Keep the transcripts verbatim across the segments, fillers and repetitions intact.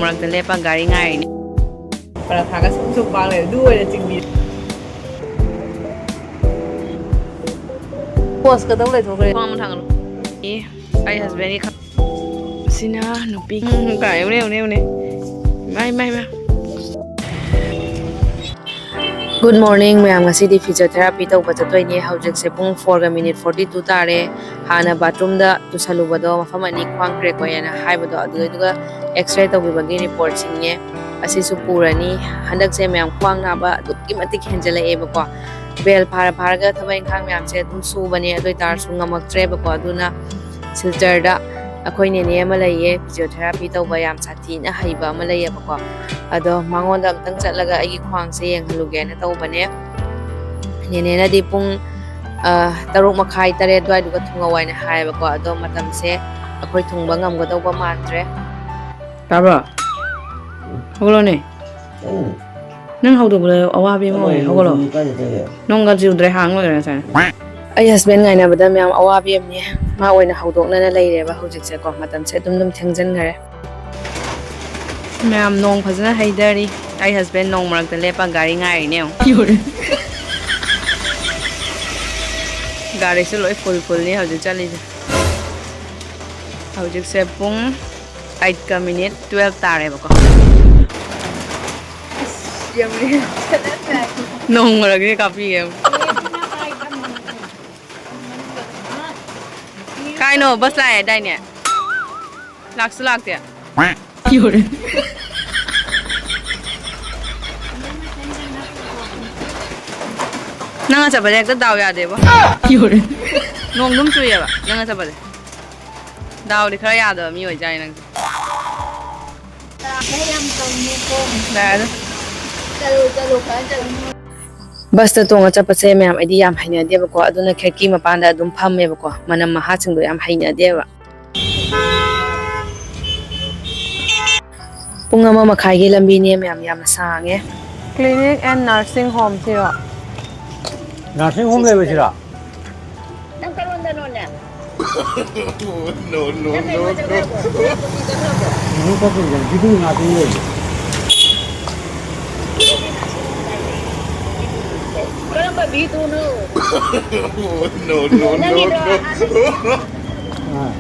ꯃꯔꯛꯇ ꯂꯦꯞꯄ ꯒꯥꯔꯤ ꯉꯥꯏꯔꯤꯅꯤ꯫ ꯄꯔꯥꯊꯥꯒ ꯁꯨꯝ ꯁꯨꯝ ꯄꯥꯛ ꯂꯩ, ꯑꯗꯨ ꯑꯣꯏꯅ ꯆꯤꯡꯕꯤ꯫ ꯄꯣꯁꯀ ꯇꯧ ꯂꯩꯊꯣꯛꯈ꯭ꯔꯦ꯫ ꯈ꯭ꯋꯥꯡ ꯑꯃ ꯊꯥꯡꯒꯠꯂꯨ꯫ ꯑꯦ, ꯑꯩ ꯍꯁꯕꯦꯟꯒꯤ ꯈ-, ꯁꯤꯅ ꯅꯨꯄꯤ꯫ ꯎꯝ, ꯀꯥꯏ, ꯎꯅꯦ, ꯎꯅꯦ, ꯎꯅꯦ꯫ ꯃꯥꯏ, ꯃꯥꯏ, ꯃꯥꯏ꯫ Good morning ꯃꯌꯥꯝ, ꯉꯁꯤꯗꯤ physiotherapy ꯇꯧꯕ ꯆꯠꯇꯣꯏꯅꯦ꯫ ꯍꯧꯖꯤꯛꯁꯦ ꯄꯨꯡ fourꯒ minute forty two ꯇꯥꯔꯦ꯫ ꯍꯥꯟꯅ bathroomꯗ ꯇꯨꯁꯜꯂꯨꯕꯗꯣ, ꯃꯐꯝ ꯑꯅꯤ ꯈ꯭ꯋꯥꯡ crack ꯑꯣꯏꯌꯦꯅ ꯍꯥꯏꯕꯗꯣ, ꯑꯗꯨꯗꯨꯒ X-ray ꯇꯧꯈꯤꯕꯒꯤ reportꯁꯤꯡꯅꯦ꯫ ꯑꯁꯤꯁꯨ ꯄꯨꯔꯅꯤ꯫ ꯍꯟꯗꯛꯁꯦ ꯃꯌꯥꯝ ꯈ꯭ꯋꯥꯡ ꯅꯥꯕ ꯑꯗꯨꯛꯀꯤ ꯃꯇꯤꯛ ꯍꯦꯟꯖꯜꯂꯛꯑꯦꯕꯀꯣ꯫ ꯕꯦꯜ ꯐꯥꯔ ꯐꯥꯔꯒ ꯊꯕꯛ ꯏꯪꯈꯥꯡ ꯃꯌꯥꯝꯁꯦ ꯑꯗꯨꯝ ꯁꯨꯕꯅꯦ, ꯑꯗꯨ ꯑꯣꯏꯇꯥꯔꯁꯨ ꯉꯝꯃꯛꯇ꯭ꯔꯦꯕꯀꯣ꯫ ꯑꯗꯨꯅ ꯁꯤꯜꯆꯔꯗ ꯑꯩꯈꯣꯏ ꯅꯦꯅꯦ ꯑꯃ ꯂꯩꯌꯦ, physiotherapy ꯇꯧꯕ ꯌꯥꯝ ꯁꯥꯊꯤꯅ ꯍꯩꯕ ꯑꯃ ꯂꯩꯌꯦꯕꯀꯣ꯫ ꯑꯗꯣ ꯃꯉꯣꯟꯗ ꯑꯝꯇꯪ ꯆꯠꯂꯒ ꯑꯩꯒꯤ ꯈ꯭ꯋꯥꯡꯁꯦ ꯌꯦꯡꯍꯜꯂꯨꯒꯦꯅ ꯇꯧꯕꯅꯦ꯫ ꯅꯦꯅꯦꯅꯗꯤ ꯄꯨꯡ, ꯑ, ꯇꯔꯨꯛ ꯃꯈꯥꯏ, ꯇꯔꯦꯠ ꯑꯗꯨꯋꯥꯏꯗꯨꯒ ꯊꯨꯡꯉꯧ ꯍꯥꯏꯅ ꯍꯥꯏꯌꯦꯕꯀꯣ꯫ ꯑꯗꯣ ꯃꯇꯝꯁꯦ ꯑꯩꯈꯣꯏ ꯊꯨꯡꯕ ꯉꯝꯒꯗꯧꯕ ꯃꯥꯟꯗ꯭ꯔꯦ꯫ ꯇꯥꯕ꯭ꯔꯣ? ꯍꯧꯒꯠꯂꯣꯅꯦ꯫ ꯅꯪ ꯍꯧꯗꯣꯛꯄꯗ ꯑꯋꯥꯕꯤ ꯑꯃ ꯑꯣꯏꯔꯦ꯫ ꯍꯧꯒꯠꯂꯣ꯫ ꯅꯣꯡꯒ ꯆꯨꯗ꯭ꯔꯦ, ꯍꯥꯡ ꯂꯣꯏꯔꯦ ꯉꯁꯥꯏ꯫ ꯑꯩ ꯍꯁꯕꯦꯟ ꯉꯥꯏꯅꯕꯗ ꯃꯌꯥꯝ ꯑꯋꯥꯕꯤ ꯑꯃꯅꯤ꯫ ꯃꯥ ꯑꯣꯏꯅ ꯍꯧꯗꯣꯛꯅꯅ ꯂꯩꯔꯦꯕ ꯍꯧꯖꯤꯛꯁꯦꯀꯣ꯫ ꯃꯇꯝꯁꯦ ꯑꯗꯨꯝ ꯑꯗꯨꯝ ꯊꯦꯡꯖꯤꯟꯈꯔꯦ꯫ ꯃꯌꯥꯝ ꯅꯣꯡ ꯐꯖꯅ ꯍꯩꯊꯔꯤ꯫ ꯑꯩ ꯍꯁꯕꯦꯟ ꯅꯣꯡ ꯃꯔꯛꯇ ꯂꯦꯞꯄ ꯒꯥꯔꯤ ꯉꯥꯏꯔꯤꯅꯦ ꯌꯦꯡꯉꯣ꯫ ꯒꯥꯔꯤꯁꯨ ꯂꯣꯏ ꯐꯨꯜ ꯐꯨꯜꯅꯤ ꯍꯧꯖꯤꯛ ꯆꯠꯂꯤꯁꯦ꯫ ꯍꯧꯖꯤꯛꯁꯦ ꯄꯨꯡ eightꯀ minute twelve ꯇꯥꯔꯦꯕꯀꯣ꯫ ꯅꯣꯡ ꯃꯔꯛꯁꯦ ꯀꯥꯞꯄꯤꯒꯦ꯫ ꯀꯥꯏꯅꯣ? ꯕꯁ ꯂꯥꯛꯑꯦ ꯍꯥꯏꯗꯥꯏꯅꯦ? ꯂꯥꯛꯁꯨ ꯂꯥꯛꯇꯦ꯫ ꯅꯪꯅ ꯆꯠꯄꯁꯦ ꯍꯦꯛꯇ ꯗꯥꯎ ꯌꯥꯗꯦꯕꯣ꯫ ꯅꯣꯡ ꯑꯗꯨꯝ ꯆꯨꯏꯌꯦꯕ ꯅꯪꯅ ꯆꯠꯄꯁꯦ꯫ ꯗꯥꯎꯗꯤ ꯈꯔ ꯌꯥꯗꯕ ꯃꯤ ꯑꯣꯏꯖꯥꯠꯅꯤ ꯅꯪꯁꯦ꯫ ꯌꯥꯔꯦ꯫ ꯕꯁꯇ ꯇꯣꯡꯉ ꯆꯠꯄꯁꯦ ꯃꯌꯥꯝ ꯑꯩꯗꯤ ꯌꯥꯝ ꯍꯩꯅꯗꯦꯕꯀꯣ, ꯑꯗꯨꯅ ꯈꯦꯠꯀꯤ ꯃꯄꯥꯟꯗ ꯑꯗꯨꯝ ꯐꯝꯃꯦꯕꯀꯣ, ꯃꯅꯝ ꯃꯍꯥꯁꯤꯡꯗꯣ ꯌꯥꯝ ꯍꯩꯅꯗꯦꯕ꯫ ꯄꯨꯡ ꯑꯃ ꯃꯈꯥꯏꯒꯤ ꯂꯝꯕꯤꯅꯦ ꯃꯌꯥꯝ, ꯌꯥꯝꯅ ꯁꯥꯡꯉꯦ꯫ Clinic and nursing home ꯁꯤꯔꯣ? Nursing home ꯂꯩꯕꯁꯤꯔꯣ? ꯅꯪ ꯀꯔꯣꯝꯗꯅꯣꯅꯦ? No, no, no, no. ꯀꯩꯅꯣ ꯆꯠꯇꯣꯏꯁꯦ, ꯚꯤꯗꯨ ꯉꯥꯛꯇꯅꯤ ꯂꯩꯔꯤꯁꯦ꯫ ꯀꯔꯝꯕ ꯚꯤꯗꯨꯅꯣ? No, no, no, ꯅꯪꯒꯤꯗꯣ no. ꯑꯥ꯫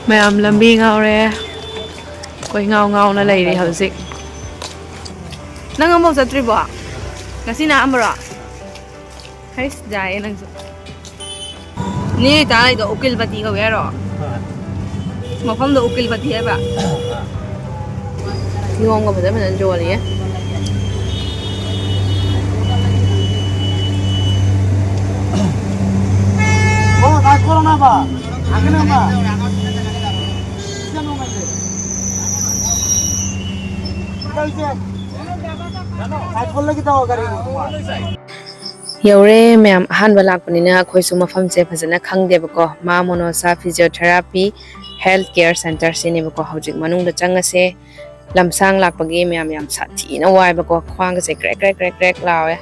ꯃꯌꯥꯝ ꯂꯝꯕꯤ ꯉꯥꯎꯔꯦ꯫ ꯑꯩꯈꯣꯏ ꯉꯥꯎ ꯉꯥꯎꯅ ꯂꯩꯔꯤ ꯍꯧꯖꯤꯛ꯫ ꯅꯪ ꯑꯃꯐꯥꯎ ꯆꯠꯇ꯭ꯔꯤꯕꯣ? ꯉꯁꯤꯅ ꯑꯍꯥꯟꯕꯔꯣ? ꯍꯩꯁ, ꯌꯥꯏꯌꯦ ꯅꯪꯁꯨ꯫ ꯅꯦ ꯇꯥ ꯂꯩꯗꯣ ꯎꯀꯤꯜꯄꯇꯤ ꯀꯧꯋꯦ ꯍꯥꯏꯔꯣ? ꯃꯐꯝꯗꯣ ꯎꯀꯤꯜꯄꯇꯤ ꯍꯥꯏꯕ꯫ ꯀꯤꯍꯣꯝꯒ ꯐꯖ ꯐꯖꯅ ꯌꯣꯜꯂꯤꯌꯦ꯫ ꯀꯣ ꯀꯥꯏ ꯀꯣꯔꯣꯅꯥ ꯕ? ꯍꯥꯡꯒꯅ ꯕ? ꯀꯩꯁꯦ? ꯀꯥꯏ ꯈꯣꯜꯂꯒꯦ ꯇꯧ ꯒꯥꯔꯤ꯫ ꯌꯧꯔꯦ ꯃꯌꯥꯝ, ꯑꯍꯥꯟꯕ ꯂꯥꯛꯄꯅꯤꯅ ꯑꯩꯈꯣꯏꯁꯨ ꯃꯐꯝꯁꯦ ꯐꯖꯅ ꯈꯪꯗꯦꯕꯀꯣ꯫ ꯃꯥ ꯃꯣꯅꯣꯁꯥ ꯐꯤꯖꯤꯑꯣꯊꯦꯔꯥꯄꯤ ꯍꯦꯜꯊ ꯀꯦꯌꯔ ꯁꯦꯟꯇꯔꯁꯤꯅꯦꯕꯀꯣ꯫ ꯍꯧꯖꯤꯛ ꯃꯅꯨꯡꯗ ꯆꯪꯉꯁꯦ꯫ ꯂꯝꯁꯥꯡ ꯂꯥꯛꯄꯒꯤ ꯃꯌꯥꯝ ꯌꯥꯝ ꯁꯥꯊꯤꯅ ꯋꯥꯏꯕꯀꯣ꯫ ꯈ꯭ꯋꯥꯡꯒꯁꯦ ꯀ꯭ꯔꯦꯛ ꯀ꯭ꯔꯦꯛ ꯀ꯭ꯔꯦꯛ ꯀ꯭ꯔꯦꯛ ꯂꯥꯎꯋꯦ꯫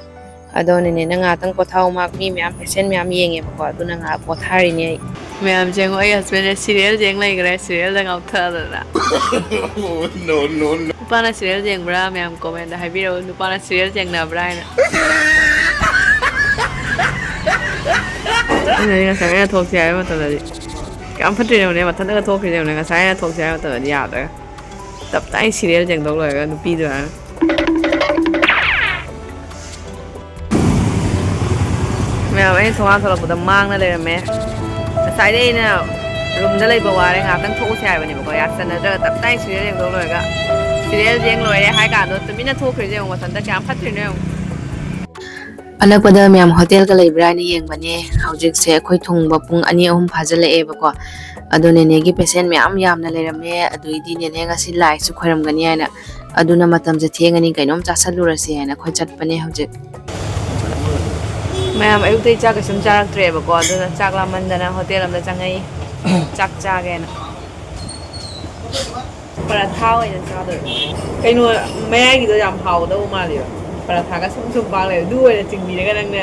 ꯑꯗꯣ ꯅꯦꯅꯦ, ꯅꯪ ꯉꯥꯏꯍꯥꯛꯇꯪ ꯄꯣꯊꯥꯎ꯫ ꯃꯥ ꯃꯤ ꯃꯌꯥꯝ, ꯄꯦꯁꯦꯟ ꯃꯌꯥꯝ ꯌꯦꯡꯉꯦꯕꯀꯣ꯫ ꯑꯗꯨꯅ ꯉꯥꯏꯍꯥꯛ ꯄꯣꯊꯥꯔꯤꯅꯦ ꯑꯩ꯫ ꯃꯌꯥꯝ ꯌꯦꯡꯉꯣ, ꯑꯩ ꯍꯁꯕꯦꯟꯁꯦ ꯁꯤꯔꯤꯌꯦꯜ ꯌꯦꯡ ꯂꯩꯈ꯭ꯔꯦ, ꯁꯤꯔꯤꯌꯦꯜꯗ ꯉꯥꯎꯊꯗꯅ꯫ No, no, no. ꯅꯨꯄꯥꯅ ꯁꯤꯔꯤꯌꯦꯜ ꯌꯦꯡꯕ꯭ꯔꯥ? ꯃꯌꯥꯝ ꯀꯣꯃꯦꯟꯗ ꯍꯥꯏꯕꯤꯔꯛꯎ, ꯅꯨꯄꯥꯅ ꯁꯤꯔꯤꯌꯦꯜ ꯌꯦꯡꯅꯕ꯭ꯔꯥ ꯍꯥꯏꯅ꯫ ꯑꯩꯅꯗꯤ ꯉꯁꯥꯏ ꯑꯩꯅ ꯊꯣꯛꯁꯦ ꯍꯥꯏꯕ ꯃꯇꯝꯗꯗꯤ ꯌꯥꯝ ꯐꯠꯇ꯭ꯔꯤꯅꯦ, ꯃꯊꯟꯇꯒ ꯊꯣꯛꯈ꯭ꯔꯤꯅꯦ꯫ ꯉꯁꯥꯏ ꯑꯩꯅ ꯊꯣꯛꯁꯦ ꯍꯥꯏꯕ ꯃꯇꯝꯗꯗꯤ ꯌꯥꯗ꯭ꯔꯒ ꯇꯞ ꯇꯥꯏ ꯁꯤꯔꯤꯌꯦꯜ ꯌꯦꯡꯗꯧ ꯂꯣꯏꯔꯒ ꯅꯨꯄꯤꯗꯨꯅ꯫ ꯃꯌꯥꯝ, ꯑꯩꯅ ꯊꯣꯡꯒꯥꯟ ꯊꯣꯛꯂꯛꯄꯗ ꯃꯥꯡꯅ ꯂꯩꯔꯝꯃꯦ꯫ ꯉꯁꯥꯏꯗꯩ ꯑꯩꯅ ꯔꯨꯝꯗ ꯂꯩꯕ ꯋꯥꯔꯦ, ꯉꯥꯏꯍꯥꯛꯇꯪ ꯊꯣꯛꯎꯁꯦ ꯍꯥꯏꯕꯅꯦꯕꯀꯣ꯫ ꯌꯥꯁꯟꯅꯗ꯭ꯔꯒ ꯇꯞ ꯇꯥꯏ ꯁꯤꯔꯤꯌꯦꯜ ꯌꯦꯡꯗꯧ ꯂꯣꯏꯔꯒ, ꯁꯤꯔꯤꯌꯦꯜ ꯌꯦꯡ ꯂꯣꯏꯔꯦ ꯍꯥꯏ ꯀꯥꯟꯗꯣ ꯇꯨꯃꯤꯟꯅ ꯊꯣꯛꯈ꯭ꯔꯤꯁꯦ ꯌꯦꯡꯉꯣ, ꯃꯊꯟꯇ ꯀꯌꯥꯝ ꯐꯠꯇ꯭ꯔꯤꯅꯣ ꯌꯦꯡꯉꯣ꯫ ꯑꯅꯛꯄꯗ ꯃꯌꯥꯝ ꯍꯣꯇꯦꯜꯒ ꯂꯩꯕ꯭ꯔꯥ ꯍꯥꯏꯅ ꯌꯦꯡꯕꯅꯦ꯫ ꯍꯧꯖꯤꯛꯁꯦ ꯑꯩꯈꯣꯏ ꯊꯨꯡꯕ ꯄꯨꯡ ꯑꯅꯤ ꯑꯍꯨꯝ ꯐꯥꯖꯤꯜꯂꯛꯑꯦꯕꯀꯣ꯫ ꯑꯗꯣ ꯅꯦꯅꯦꯒꯤ ꯄꯦꯁꯦꯟ ꯃꯌꯥꯝ ꯌꯥꯝꯅ ꯂꯩꯔꯝꯃꯦ꯫ ꯑꯗꯨꯏꯗꯤ ꯅꯦꯅꯦ ꯉꯁꯤ ꯂꯥꯏꯁꯨ ꯈꯣꯏꯔꯝꯒꯅꯤ ꯍꯥꯏꯅ, ꯑꯗꯨꯅ ꯃꯇꯝꯁꯦ ꯊꯦꯡꯉꯅꯤ, ꯀꯩꯅꯣꯝ ꯆꯥꯁꯜꯂꯨꯔꯁꯦ ꯍꯥꯏꯅ ꯑꯩꯈꯣꯏ ꯆꯠꯄꯅꯦ ꯍꯧꯖꯤꯛ꯫ ꯃꯌꯥꯝ ꯑꯌꯨꯛꯇꯩ ꯆꯥꯛ ꯀꯩꯁꯨꯝ ꯆꯥꯔꯛꯇ꯭ꯔꯦꯕꯀꯣ꯫ ꯑꯗꯨꯅ ꯆꯥꯛ ꯂꯥꯝꯃꯟꯗꯅ ꯍꯣꯇꯦꯜ ꯑꯃꯗ ꯆꯪꯉꯛꯏ, ꯆꯥꯛ ꯆꯥꯒꯦꯅ꯫ ꯄꯔꯥꯊꯥ ꯑꯣꯏꯅ ꯆꯥꯗꯣꯏꯕ꯫ ꯀꯩꯅꯣ, ꯃꯌꯥꯏꯒꯤꯗꯣ ꯌꯥꯝ ꯍꯥꯎꯒꯗꯧꯕ ꯃꯥꯜꯂꯦꯕ꯫ ꯄꯔꯥꯊꯥꯒ ꯁꯨꯝ ꯁꯨꯝ ꯄꯥꯛ ꯂꯩꯕ꯫ ꯑꯗꯨ ꯑꯣꯏꯅ ꯆꯤꯡꯕꯤꯔꯒ ꯅꯪꯅ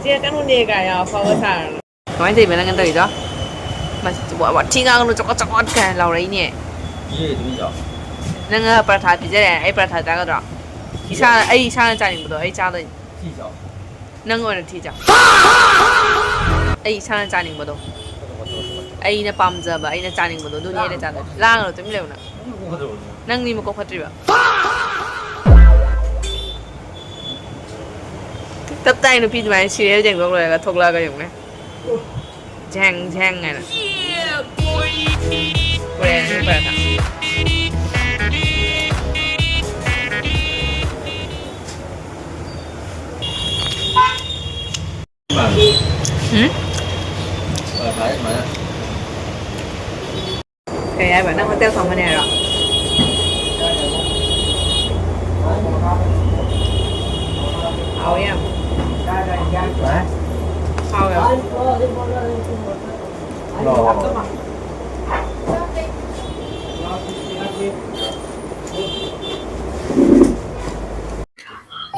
"ꯆꯦ, ꯀꯩꯅꯣꯅꯦ" ꯀꯥꯏꯅ ꯑꯐꯥꯎꯕ ꯁꯥꯔꯅꯨ꯫ ꯀꯃꯥꯏꯅ ꯇꯧꯔꯤꯕ ꯅꯪꯅ ꯇꯧꯔꯤꯗꯣ? ꯃꯁꯤ ꯋꯥ-, ꯋꯥꯊꯤ ꯉꯥꯡꯒꯅꯨ, ꯆꯣꯀꯣꯠ ꯆꯣꯀꯣꯠ ꯀꯥꯏꯅ ꯂꯥꯎꯔꯛꯏꯅꯦ꯫ ꯅꯪꯅ ꯄꯔꯥꯊꯥ ꯄꯤꯖꯔꯦ, ꯑꯩ ꯄꯔꯥꯊꯥ ꯆꯥꯒꯗ꯭ꯔꯣ? ꯏꯁꯥ, ꯑꯩ ꯏꯁꯥꯅ ꯆꯥꯅꯤꯡꯕꯗꯣ ꯑꯩ ꯆꯥꯗꯣꯏꯅꯤ꯫ ꯅꯪ ꯑꯣꯏꯅ ꯊꯤꯖ꯫ ꯑꯩ ꯏꯁꯥꯅ ꯆꯥꯅꯤꯡꯕꯗꯣ, ꯑꯩꯅ ꯄꯥꯝꯖꯕ, ꯑꯩꯅ ꯆꯥꯅꯤꯡꯕꯗꯣ, ꯑꯗꯨꯅꯤ ꯑꯩꯅ ꯆꯥꯗꯣꯏꯁꯦ꯫ ꯂꯥꯡꯒꯅꯨ, ꯇꯨꯃꯤꯟ ꯂꯩꯌꯨ ꯅꯪ꯫ ꯅꯪꯗꯤ ꯃꯀꯣꯛ ꯐꯠꯇ꯭ꯔꯤꯕ꯫ ꯇꯞ ꯇꯥꯏ ꯅꯨꯄꯤ ꯑꯗꯨꯃꯥꯏꯅ serial ꯌꯦꯡꯊꯣꯛ ꯂꯣꯏꯔꯒ ꯊꯣꯛꯂꯛꯑꯒ ꯌꯦꯡꯉꯨꯅꯦ꯫ ꯖꯦꯡ ꯖꯦꯡ ꯍꯥꯏꯅ꯫ ꯀꯣꯔꯤꯌꯥꯒꯤ ꯄꯔꯥꯊꯥ꯫ ꯎꯝ? ꯀꯩ ꯍꯥꯏꯕ? ꯅꯪ ꯍꯣꯇꯦꯜ ꯐꯝꯃꯅꯤ ꯍꯥꯏꯔꯣ? ꯍꯥꯎꯋꯦ ꯌꯥꯝ꯫ ꯍꯥꯎꯋꯦ꯫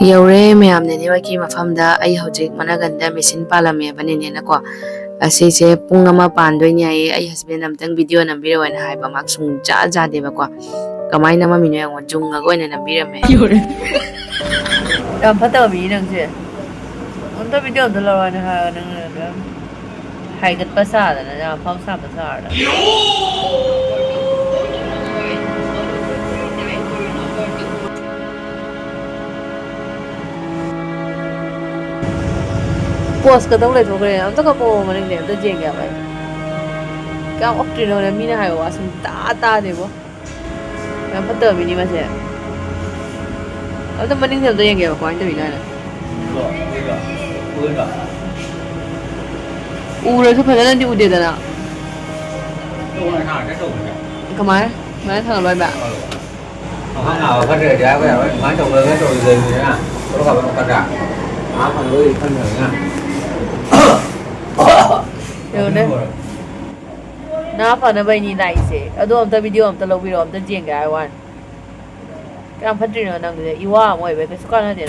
ꯌꯧꯔꯦ ꯃꯌꯥꯝ, ꯅꯦꯅꯦ ꯍꯣꯏꯒꯤ ꯃꯐꯝꯗ꯫ ꯑꯩ ꯍꯧꯖꯤꯛ ꯃꯅꯒꯟꯗ ꯃꯦꯆꯤꯟ ꯄꯥꯜꯂꯝꯃꯦꯕꯅꯤꯅꯦꯅꯀꯣ꯫ ꯑꯁꯤꯁꯦ ꯄꯨꯡ ꯑꯃ ꯄꯥꯟꯗꯣꯏꯅꯦ ꯍꯥꯏꯌꯦ꯫ ꯑꯩ husband ꯑꯝꯇꯪ video ꯅꯝꯕꯤꯔꯛꯑꯣꯅ ꯍꯥꯏꯕ, ꯃꯥ ꯁꯨꯡꯌꯥ ꯌꯥꯗꯦꯕꯀꯣ꯫ ꯀꯃꯥꯏꯅ ꯅꯝꯃꯝꯃꯤꯅꯣ ꯌꯦꯡꯉꯣ, ꯖꯨꯡꯉꯒ ꯑꯣꯏꯅ ꯅꯝꯕꯤꯔꯝꯃꯦ꯫ ꯌꯥꯝ ꯐꯠꯇꯕ ꯃꯤꯅꯤ ꯅꯪꯁꯦ꯫ ꯑꯝꯇ video ꯑꯝꯇ ꯂꯧꯔꯛꯑꯣꯅ ꯍꯥꯏꯔꯒ ꯅꯪꯅ ꯑꯗꯨꯝ ꯍꯥꯏꯒꯠꯄ ꯁꯥꯗꯅ, ꯌꯥꯝ ꯑꯐꯥꯎ ꯁꯥꯕ ꯁꯥꯔꯗꯅ꯫ Pose ꯀ ꯇꯧ ꯂꯩꯊꯣꯛꯈ꯭ꯔꯦ꯫ ꯑꯝꯇ ꯀꯥꯞꯄꯛꯑꯣ ꯃꯅꯤꯡꯗꯩ, ꯑꯝꯇ ꯌꯦꯡꯒꯦ ꯍꯥꯏꯕ ꯑꯩ꯫ ꯀꯌꯥꯝ ꯑꯣꯛꯇ꯭ꯔꯤꯅꯣ ꯈꯪꯗꯦ, ꯃꯤꯅ ꯍꯥꯏꯕ ꯋꯥ ꯁꯨꯡꯇꯥ ꯇꯥꯗꯦꯕꯣ꯫ ꯌꯥꯝ ꯐꯠꯇꯕ ꯃꯤꯅꯤ ꯃꯥꯁꯦ꯫ ꯑꯝꯇ ꯃꯅꯤꯡꯗ ꯑꯝꯇ ꯌꯦꯡꯒꯦꯕ, ꯀꯃꯥꯏꯅ ꯇꯧꯔꯤꯅꯣ ꯍꯥꯏꯅ꯫ ꯎꯔꯁꯨ ꯐꯖꯅꯗꯤ ꯎꯗꯦꯗꯅ꯫ ꯀꯃꯥꯏ? ꯀꯃꯥꯏꯅ ꯊꯥꯡꯒꯠꯂꯣ ꯍꯥꯏꯕ? ꯑꯍꯟ ꯅꯥꯕ ꯐꯠꯇ꯭ꯔꯗꯤ ꯍꯥꯏꯕ ꯌꯥꯔꯣꯏ꯫ ꯑꯗꯨꯃꯥꯏꯅ ꯇꯧꯗꯅ ꯇꯧꯔꯤꯕꯅꯤꯅ ꯊꯕꯛ ꯑꯃ ꯐꯠꯇ꯭ꯔꯥ? ꯅꯥꯕ ꯐꯅꯕꯒꯤ ꯈꯟꯗꯕꯅꯤꯅ꯫ ꯌꯦꯡꯉꯨꯅꯦ꯫ ꯅꯥ ꯐꯅꯕꯩꯅꯤ ꯂꯥꯛꯏꯁꯦ꯫ ꯑꯗꯣ ꯑꯝꯇ video ꯑꯝꯇ ꯂꯧꯕꯤꯔꯣ, ꯑꯝꯇ ꯌꯦꯡꯒꯦ ꯍꯥꯏ ꯋꯥꯅꯤ꯫ ꯀꯌꯥꯝ ꯐꯠꯇ꯭ꯔꯤꯅꯣ ꯅꯪꯁꯦ? ꯏꯋꯥ ꯑꯃ ꯑꯣꯏꯕ ꯀꯩꯁꯨ ꯀꯥꯟꯅꯗꯦ꯫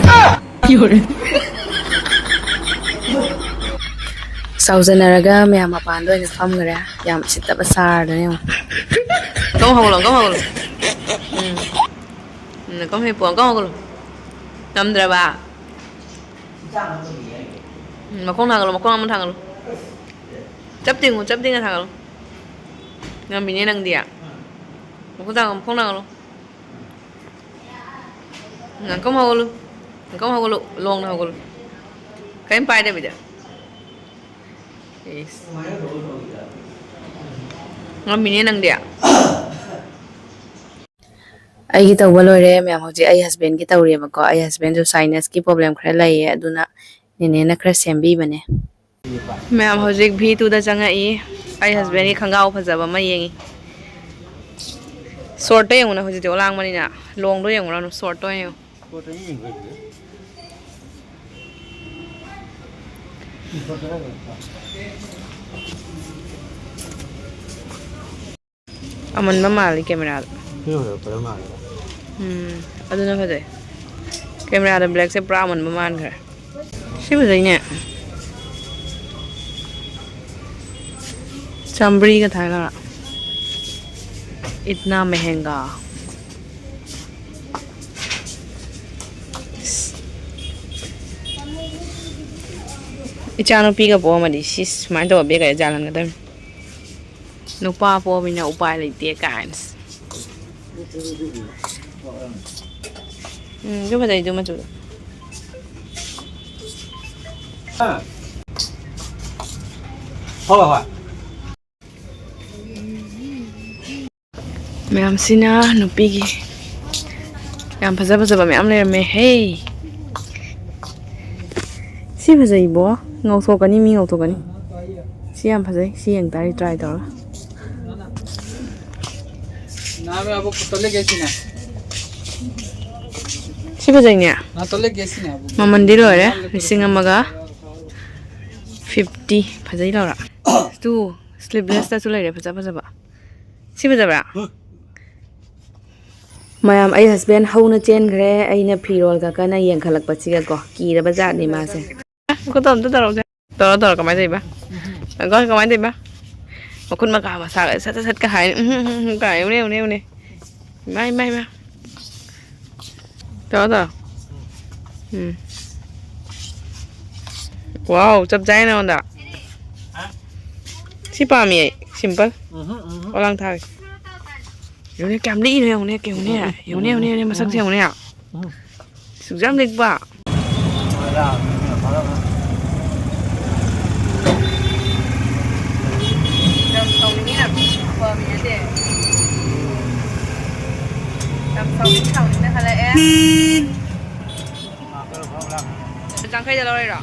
ꯁꯥꯎꯖꯅꯔꯒ ꯃꯌꯥꯝ ꯃꯄꯥꯟꯗ ꯑꯣꯏꯅ ꯐꯝꯈ꯭ꯔꯦ꯫ ꯌꯥꯝ ꯎꯁꯤꯠꯇꯕ ꯁꯥꯔꯗꯅ ꯌꯦꯡꯉꯣ꯫ ꯀꯝ ꯍꯧꯒꯠꯂꯣ, ꯀꯝ ꯍꯧꯒꯠꯂꯣ꯫ ꯎꯝ꯫ ꯎꯝ, ꯀꯝ ꯍꯦꯛ ꯄꯣ-, ꯀꯝ ꯍꯧꯒꯠꯂꯣ꯫ ꯉꯝꯗ꯭ꯔꯕ? ꯎꯝ, ꯃꯈꯣꯡ ꯊꯥꯡꯒꯠꯂꯣ, ꯃꯈꯣꯡ ꯑꯃ ꯊꯥꯡꯒꯠꯂꯣ꯫ ꯆꯞ ꯇꯤꯡꯉꯨ, ꯆꯞ ꯇꯤꯡꯉ ꯊꯥꯡꯒꯠꯂꯣ꯫ ꯉꯝꯃꯤꯅꯦ ꯅꯪꯗꯤ꯫ ꯃꯈꯣꯡ ꯊꯥꯡꯒꯠꯂꯣ, ꯃꯈꯣꯡ ꯊꯥꯡꯒꯠꯂꯣ꯫ ꯉꯥꯡꯀꯝ ꯍꯧꯒꯠꯂꯨ꯫ ꯉꯥꯡꯀꯝ ꯍꯧꯒꯠꯂꯨ꯫ ꯂꯣꯡꯅ ꯍꯧꯒꯠꯂꯨ꯫ ꯀꯔꯤꯝ ꯄꯥꯏꯗꯕꯤꯗ꯫ ꯏꯁ꯫ ꯉꯝꯃꯤꯅꯦ ꯅꯪꯗꯤ꯫ ꯑꯩꯒꯤ ꯇꯧꯕ ꯂꯣꯏꯔꯦ ꯃꯌꯥꯝ꯫ ꯍꯧꯖꯤꯛ ꯑꯩ husbandꯒꯤ ꯇꯧꯔꯤꯑꯕꯀꯣ꯫ ꯑꯩ husbandꯁꯨ sinusꯀꯤ problem ꯈꯔ ꯂꯩꯌꯦ, ꯑꯗꯨꯅ ꯅꯦꯅꯦꯅ ꯈꯔ ꯁꯦꯝꯕꯤꯕꯅꯦ꯫ ꯃꯌꯥꯝ ꯍꯧꯖꯤꯛ V twoꯗ ꯆꯪꯉꯛꯏ꯫ ꯑꯩ husbandꯒꯤ ꯈꯣꯡꯒ꯭ꯔꯥꯎ ꯐꯖꯕ ꯑꯃ ꯌꯦꯡꯉꯤ꯫ Shortꯇ ꯌꯦꯡꯉꯨꯅ ꯍꯧꯖꯤꯛꯇꯤ ꯑꯣꯂꯥꯡꯕꯅꯤꯅ꯫ Longꯗꯣ ꯌꯦꯡꯉꯨꯔꯅꯨ, shortꯇ ꯑꯣꯏꯅ ꯌꯦꯡꯉꯨ꯫ ꯑꯃꯟꯕ ꯃꯥꯜꯂꯤ cameraꯗ꯫ ꯁꯤꯅ ꯐꯖꯕ ꯃꯥꯜꯂꯦ꯫ ꯎꯝ, ꯑꯗꯨꯅ ꯐꯖꯩ꯫ Cameraꯗ blackꯁꯦ ꯄꯨꯔꯥ ꯑꯃꯟꯕ ꯃꯥꯟꯈ꯭ꯔꯦ꯫ ꯁꯤ ꯐꯖꯩꯅꯦ꯫ ꯆꯥꯝꯃꯔꯤꯒ ꯊꯥꯏ ꯂꯧꯔ꯫ Itna mehenga꯫ ꯏꯆꯥꯅꯨꯄꯤꯒ ꯄꯣꯛꯑꯝꯃꯗꯤ ꯁꯤ ꯁꯨꯃꯥꯏꯅ ꯇꯧꯕ bag ꯀꯌꯥ ꯌꯥꯜꯍꯟꯒꯗꯕꯅꯤ꯫ ꯅꯨꯄꯥ ꯄꯣꯛꯑꯃꯤꯅ ꯎꯄꯥꯏ ꯂꯩꯇꯦ ꯀꯥꯏꯅ꯫ ꯎꯝ, ꯑꯗꯨ ꯐꯖꯩ, ꯑꯗꯨ ꯃꯆꯨꯗꯣ꯫ ꯍꯣꯏ, ꯍꯣꯏ꯫ ꯃꯌꯥꯝꯁꯤꯅ ꯅꯨꯄꯤꯒꯤ ꯌꯥꯝ ꯐꯖ ꯐꯖꯕ ꯃꯌꯥꯝ ꯂꯩꯔꯝꯃꯦ꯫ ꯍꯦ! ꯁꯤ ꯐꯖꯩꯕꯣ꯫ ꯉꯧꯊꯣꯛꯀꯅꯤ, ꯃꯤ ꯉꯧꯊꯣꯛꯀꯅꯤ꯫ ꯁꯤ ꯌꯥꯝ ꯐꯖꯩ꯫ ꯁꯤ ꯌꯦꯡ ꯇꯥꯔꯦ try ꯇꯧꯔꯒ꯫ ꯁꯤ ꯐꯖꯩꯅꯦ꯫ ꯃꯃꯜꯗꯤ ꯂꯣꯏꯔꯦ꯫ ꯂꯤꯁꯤꯡ ꯑꯃꯒ fifty꯫ ꯐꯖꯩ ꯂꯧꯔ꯫ ꯇꯨ sleevelessꯇꯁꯨ ꯂꯩꯔꯦ ꯐꯖ ꯐꯖꯕ꯫ ꯁꯤ ꯐꯖꯕ꯭ꯔꯥ? ꯃꯌꯥꯝ, ꯑꯩ husband ꯍꯧꯅ ꯆꯦꯟꯈ꯭ꯔꯦ꯫ ꯑꯩꯅ ꯐꯤꯔꯣꯜꯒ ꯀꯟꯅ ꯌꯦꯡꯈꯠꯂꯛꯄꯁꯤꯒꯀꯣ, ꯀꯤꯔꯕ ꯖꯥꯠꯅꯤ ꯃꯥꯁꯦ꯫ ꯈꯨꯠꯇꯣ ꯑꯝꯇ ꯇꯧꯔꯛꯎꯁꯦ꯫ ꯇꯧꯔ, ꯇꯧꯔ, ꯀꯃꯥꯏꯅ ꯇꯧꯔꯤꯕ? ꯑꯒꯣꯏ, ꯀꯃꯥꯏꯅ ꯇꯧꯔꯤꯕ? ꯃꯈꯨꯠ ꯃꯀꯥ ꯃꯁꯥꯒ ꯁꯠ ꯁꯠ ꯁꯠꯀ ꯍꯥꯏ꯫ ꯎꯝ, ꯎꯝ, ꯎꯝ, ꯎꯝ ꯀꯥꯏ꯫ ꯎꯅꯦ, ꯎꯅꯦ, ꯎꯅꯦ꯫ ꯏꯃꯥ, ꯏꯃꯥ, ꯏꯃꯥ꯫ ꯇꯧꯔꯣ, ꯇꯧꯔꯣ꯫ ꯎꯝ꯫ ꯋꯥꯎ, ꯆꯞ ꯆꯥꯏ ꯅꯉꯣꯟꯗ꯫ ꯁꯤ ꯄꯥꯝꯃꯤ ꯑꯩ, simple꯫ ꯎꯝꯍꯨꯝ, ꯎꯝꯍꯨꯝ꯫ ꯄꯣꯂꯥꯡ ꯊꯥꯒꯦ꯫ ꯌꯦꯡꯉꯨꯅꯦ, ꯀꯌꯥꯝ ꯂꯤꯛꯏꯅꯣ ꯌꯦꯡꯉꯨꯅꯦ, ꯌꯦꯡꯉꯨꯅꯦ, ꯎꯝ, ꯎꯝ, ꯌꯦꯡꯉꯨꯅꯦ, ꯎꯝ, ꯌꯦꯡꯉꯨꯅꯦ, ꯎꯝ, ꯃꯁꯛꯁꯦ ꯎꯝ꯫ ꯌꯦꯡꯉꯨꯅꯦ꯫ ꯎꯝ꯫ ꯁꯨꯛ ꯌꯥꯝ ꯂꯤꯛꯄ꯫ ꯌꯥꯝ ꯁꯥꯎꯅꯤꯡꯉꯤ ꯅꯪ꯫ ꯐꯕ ꯃꯤ ꯅꯠꯇꯦ꯫ ꯌꯥꯝ ꯁꯥꯎꯅꯤꯡ, ꯁꯥꯎꯅꯤꯡꯅ ꯈꯜꯂꯛꯑꯦ꯫ ꯌꯥꯡꯈꯩꯗ ꯂꯧꯔꯛꯏꯔꯣ?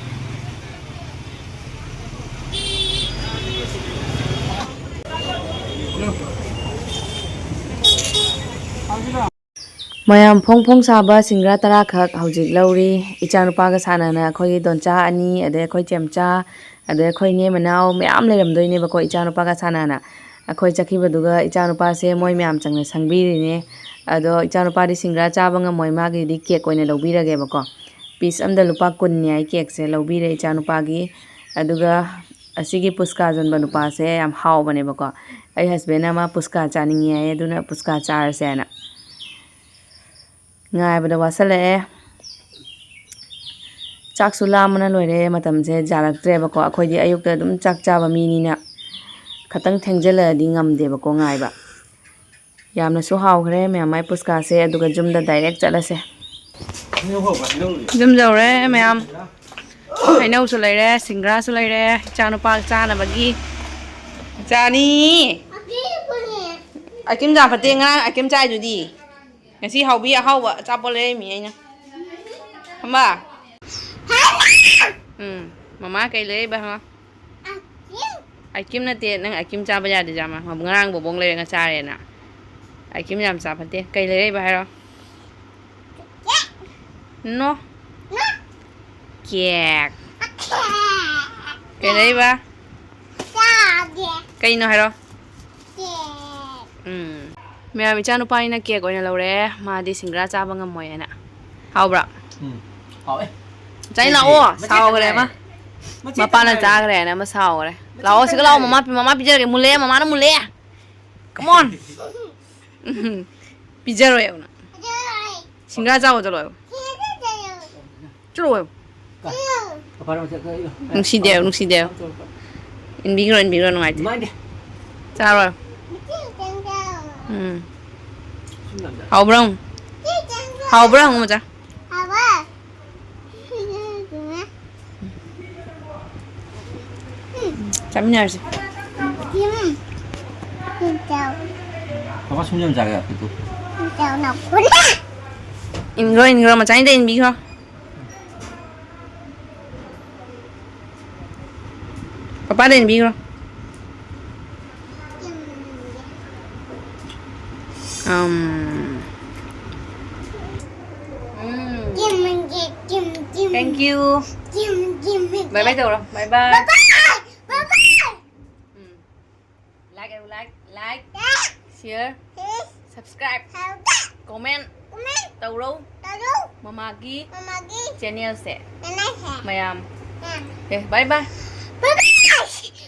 ꯃꯌꯥꯝ ꯐꯣꯡ ꯐꯣꯡ ꯁꯥꯕ ꯁꯤꯡꯒ꯭ꯔꯥ ꯇꯔꯥꯈꯛ ꯍꯧꯖꯤꯛ ꯂꯧꯔꯤ꯫ ꯏꯆꯥꯅꯨꯄꯥꯒ ꯁꯥꯟꯅꯅ ꯑꯩꯈꯣꯏꯒꯤ ꯗꯣꯟꯆꯥ ꯑꯅꯤ, ꯑꯗꯩ ꯑꯩꯈꯣꯏ ꯆꯦꯝꯆꯥ, ꯑꯗꯩ ꯑꯩꯈꯣꯏ ꯏꯅꯦ ꯃꯅꯥꯎ ꯃꯌꯥꯝ ꯂꯩꯔꯝꯗꯣꯏꯅꯦꯕꯀꯣ, ꯏꯆꯥꯅꯨꯄꯥꯒ ꯁꯥꯟꯅꯅ꯫ ꯑꯩꯈꯣꯏ ꯆꯠꯈꯤꯕꯗꯨꯒ ꯏꯆꯥꯅꯨꯄꯥꯁꯦ ꯃꯣꯏ ꯃꯌꯥꯝ ꯆꯪꯅ ꯁꯪꯕꯤꯔꯤꯅꯦ꯫ ꯑꯗꯣ ꯏꯆꯥꯅꯨꯄꯥꯗꯤ ꯁꯤꯡꯒ꯭ꯔꯥ ꯆꯥꯕ ꯉꯝꯃꯣꯏ, ꯃꯥꯒꯤꯗꯤ ꯀꯦꯛ ꯑꯣꯏꯅ ꯂꯧꯕꯤꯔꯒꯦꯕꯀꯣ꯫ ꯄꯤꯁ ꯑꯝꯗ ꯂꯨꯄꯥ ꯀꯨꯟꯅꯤ ꯍꯥꯏ ꯀꯦꯛꯁꯦ, ꯂꯧꯕꯤꯔꯦ ꯏꯆꯥꯅꯨꯄꯥꯒꯤ꯫ ꯑꯗꯨꯒ ꯑꯁꯤꯒꯤ ꯄꯨꯁꯀꯥ ꯌꯣꯟꯕ ꯅꯨꯄꯥꯁꯦ ꯌꯥꯝ ꯍꯥꯎꯕꯅꯦꯕꯀꯣ꯫ ꯑꯩ ꯍꯁꯕꯦꯟꯅ ꯃꯥ ꯄꯨꯁꯀꯥ ꯆꯥꯅꯤꯡꯉꯦ ꯍꯥꯏꯌꯦ, ꯑꯗꯨꯅ ꯄꯨꯁꯀꯥ ꯆꯥꯔꯁꯦ ꯍꯥꯏꯅ꯫ ꯉꯥꯏꯕꯗ ꯋꯥꯁꯜꯂꯛꯑꯦ꯫ ꯆꯥꯛꯁꯨ ꯂꯥꯝꯕꯅ ꯂꯣꯏꯔꯦ꯫ ꯃꯇꯝꯁꯦ ꯌꯥꯔꯛꯇ꯭ꯔꯦꯕꯀꯣ꯫ ꯑꯩꯈꯣꯏꯗꯤ ꯑꯌꯨꯛꯇ ꯑꯗꯨꯝ ꯆꯥꯛ ꯆꯥꯕ ꯃꯤꯅꯤꯅ ꯈꯇꯪ ꯊꯦꯡꯖꯤꯜꯂꯛꯑꯗꯤ ꯉꯝꯗꯦꯕꯀꯣ ꯉꯥꯏꯕ꯫ ꯌꯥꯝꯅꯁꯨ ꯍꯥꯎꯈ꯭ꯔꯦ ꯃꯌꯥꯝ ꯃꯥꯏ ꯄꯨꯁꯀꯥꯁꯦ꯫ ꯑꯗꯨꯒ ꯌꯨꯝꯗ direct ꯆꯠꯂꯁꯦ꯫ ꯌꯨꯝ ꯌꯧꯔꯦ ꯃꯌꯥꯝ꯫ ꯍꯩꯅꯧꯁꯨ ꯂꯩꯔꯦ, ꯁꯤꯡꯒ꯭ꯔꯥꯁꯨ ꯂꯩꯔꯦ, ꯏꯆꯥꯅꯨꯄꯥ ꯆꯥꯅꯕꯒꯤ꯫ ꯆꯥꯅꯤ꯫ ꯑꯥꯏꯁ ꯀ꯭ꯔꯤꯝ ꯆꯥ ꯐꯠꯇꯦ, ꯉꯔꯥꯡ ꯑꯥꯏꯁ ꯀ꯭ꯔꯤꯝ ꯆꯥꯏꯗꯨꯗꯤ꯫ ꯉꯁꯤ ꯍꯥꯎꯕꯤ ꯑꯍꯥꯎꯕ ꯑꯆꯥꯄꯣꯠ ꯂꯩꯔꯛꯏꯃꯤ ꯑꯩꯅ꯫ ꯈꯪꯕ? ꯎꯝ, ꯃꯃꯥ ꯀꯩ ꯂꯩꯔꯛꯏꯕ ꯍꯪꯉꯣ꯫ ꯑꯥꯏꯁ ꯀ꯭ꯔꯤꯝ ꯅꯠꯇꯦ, ꯅꯪ ꯑꯥꯏꯁ ꯀ꯭ꯔꯤꯝ ꯆꯥꯕ ꯌꯥꯗꯦ ꯖꯥꯃ꯫ ꯉꯔꯥꯡ ꯕꯣꯕꯣꯡ ꯂꯩꯔꯒ ꯆꯥꯔꯦꯅ꯫ ꯑꯥꯏꯁ ꯀ꯭ꯔꯤꯝ ꯌꯥꯝ ꯆꯥ ꯐꯠꯇꯦ꯫ ꯀꯩ ꯂꯩꯔꯛꯏꯕ ꯍꯥꯏꯔꯣ? ꯅꯣ꯫ ꯀꯦꯛ꯫ ꯀꯩ ꯂꯩꯔꯛꯏꯕ? ꯀꯩꯅꯣ ꯍꯥꯏꯔꯣ? ꯎꯝ꯫ ꯃꯌꯥꯝ, ꯏꯆꯥꯅꯨꯄꯥꯅꯤꯅ ꯀꯦꯛ ꯑꯣꯏꯅ ꯂꯧꯔꯦ꯫ ꯃꯥꯗꯤ ꯁꯤꯡꯒ꯭ꯔꯥ ꯆꯥꯕ ꯉꯝꯃꯣꯏ ꯍꯥꯏꯅ꯫ ꯍꯥꯎꯕ꯭ꯔꯥ? ꯎꯝ꯫ ꯍꯥꯎꯋꯦ꯫ ꯆꯥꯅꯤ ꯂꯥꯛꯑꯣ꯫ ꯃꯆꯦꯠ ꯁꯥꯎꯈ꯭ꯔꯦ ꯈꯛ ꯑꯃ꯫ ꯉꯥꯏꯔꯦ꯫ ꯃꯄꯥꯅ ꯆꯥꯈ꯭ꯔꯦꯅ ꯑꯃ ꯁꯥꯎꯈ꯭ꯔꯦ꯫ ꯂꯥꯛꯑꯣ ꯁꯤꯒ ꯂꯥꯛꯑꯣ, ꯃꯃꯥ ꯄꯤ-, ꯃꯃꯥ ꯄꯤꯖꯔꯒꯦ꯫ ꯃꯨꯜꯂꯦ, ꯃꯃꯥꯅ ꯃꯨꯜꯂꯦ꯫ Come on. ꯎꯝ, ꯄꯤꯖꯔꯣꯏ ꯑꯃꯨꯛ꯫ ꯁꯤꯡꯒꯥ ꯆꯥꯎꯕ ꯆꯠꯂꯣ ꯍꯥꯏꯌꯣ꯫ ꯆꯠꯂꯣ ꯍꯥꯏꯌꯣ꯫ ꯅꯨꯡꯁꯤꯗꯦ ꯍꯥꯏꯌꯣ, ꯅꯨꯡꯁꯤꯗꯦ ꯍꯥꯏꯌꯣ꯫ ꯏꯟꯕꯤꯈ꯭ꯔꯣ, ꯏꯟꯕꯤꯈ꯭ꯔꯣ, ꯅꯨꯡꯉꯥꯏꯇꯦ꯫ ꯆꯥꯔꯣꯏ꯫ ꯎꯝ꯫ ꯍꯥꯎꯕ꯭ꯔꯥ ꯍꯪꯉꯨ꯫ ꯍꯥꯎꯕ꯭ꯔꯥ ꯍꯪꯉꯨ ꯃꯆꯥ꯫ ꯆꯥꯃꯤꯟꯅꯔꯁꯤ꯫ ꯄꯄꯥ ꯁꯨꯝ ꯌꯥꯝ ꯆꯥꯒꯦ ꯑꯩꯈꯣꯏꯗꯣ꯫ ꯏꯟꯈ꯭ꯔꯣ, ꯏꯟꯈ꯭ꯔꯣ, ꯃꯆꯥꯅꯤꯗ ꯏꯟꯕꯤꯈ꯭ꯔꯣ꯫ ꯄꯄꯥꯗ ꯏꯟꯕꯤꯈ꯭ꯔꯣ꯫ ꯎꯝ꯫ ꯎꯝ꯫ Thank you. Bye bye ꯇꯧꯔꯣ꯫ Bye bye. Bye bye. Bye bye. ꯎꯝ꯫ Like, like, like, share, subscribe, comment ꯇꯧꯔꯣ꯫ ꯃꯃꯥꯒꯤ channelꯁꯦ꯫ ꯃꯌꯥꯝ꯫ Okay, bye bye. Bye bye.